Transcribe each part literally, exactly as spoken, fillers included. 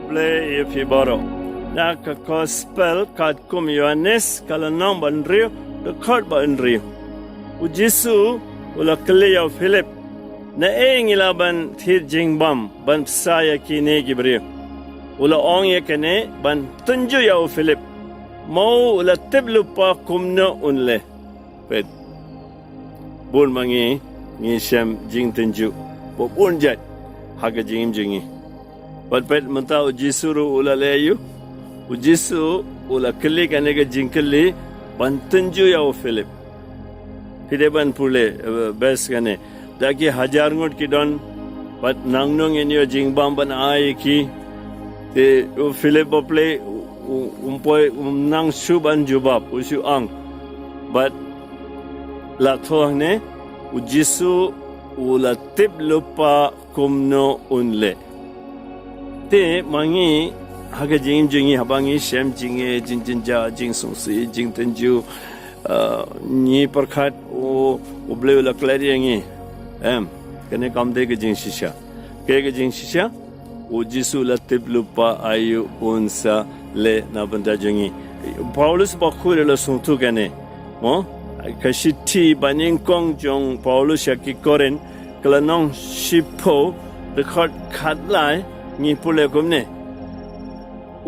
Blei ïa phi baroh. Na ka gospel katkum Ïoannis ka lynnong ba hynriew, dkhot ba hynriew. U Jisu u la kylli ïa u Philip, "Naei ngi lah ban thied jingbam ban bsa ïa kine ki briew?" U la ong ïa kane ban tynjuh ïa u Philip. Ma u la tip lypa kumno un leh. Peit. Bun ma ngi, ngi shem jingtynjuh ba bun jait ha ka jingim jong ngi. Bad peit mynta u Jisu ruh u la leh aïu? U Jisu u la kylli kane ka jingkylli ban tynjuh ïa u Philip. Phi dei ban pule, eh, bes kane. Da ki hajar ngut ki don, bad nangno ngin ïoh jingbam ban ai ïa ki? Te u Philip bapli, u, u, um poi, um nang shuh ban jubab, u shu ang. Bad la thoh ne, u Jisu u la tip lypa kumno un leh. Te ma ngi ha ka jingim jong ngi, haba ngi shem jingeh, jingjynjar, jingsngewsih, jingtynjuh, ah, ngi pyrkhat u, u Blei u la klet ïa ngi. Em, kane kam dei ka jingshisha. Kaei ka jingshisha? U Jisu la tip lypa aïu un sa leh na bynta jong ngi. Paulus bakhuid u la sngewthuh kane. Mo? Ka shithi banyngkong jong Paulus sha ki Korinth, ka lynnong shiphew, dkhot khatlai, ngi pule kumne.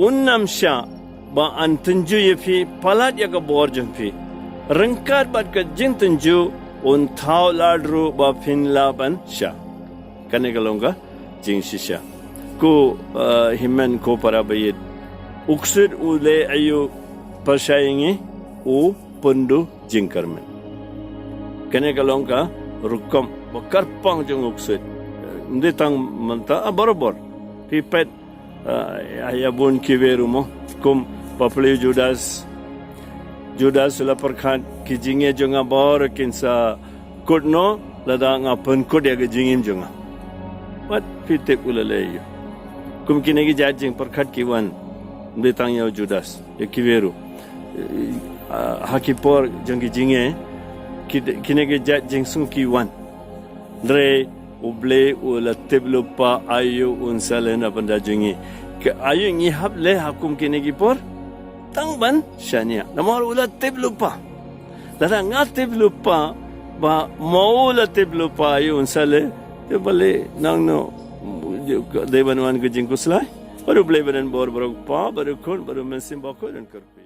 Un ym shah ba yn tynjuh ïa phi palat ïa ka bor jong phi. Ryngkat bad ka jingtynjuh un thaw lad ruh ba phin lah ban shah. Kane ka long ka jingshisha. Ko, eh, hynmen ko para baieit. U ksuid u leh aïu pyrshah ïa ngi? U pynduh jingkyrmen. Kane ka long ka rukom ba kyrpang jong u ksuid. Eh, ym dei tang mynta, ah, barabor. Phi peit, ah, ïa, ïa bun kiwei ruh mo. Kum bapli u Judas. Judas u la pyrkhat, ki jingeh jong nga baroh kin sa kut noh, lada nga pynkut ïa ka jingim jong nga. Wat phi tip u la leh aïu. Kum kine ki jait jingpyrkhat ki wan. Ym dei tang ïa u Judas, ïa kiwei ruh. Eh, ah, ha ki por jong ki jingeh, ki, kine ki jait jingsngew ki wan. Hynrei u Blei u la tip lypa aïu un sa leh na bynta jong ngi. Ka aïu ngi hap leh ha kum kine ki por? Tang ban shaniah. Namar u la tip lypa. Lada nga tip lypa, ba ma u la tip lypa aïu un sa leh, te balei nangno dei ban wan ka jingkhuslai? Bad u Blei ba don bor, bad u Kpa, bad u Khun, bad u Mynsiem Bakhuid un kyrkhu.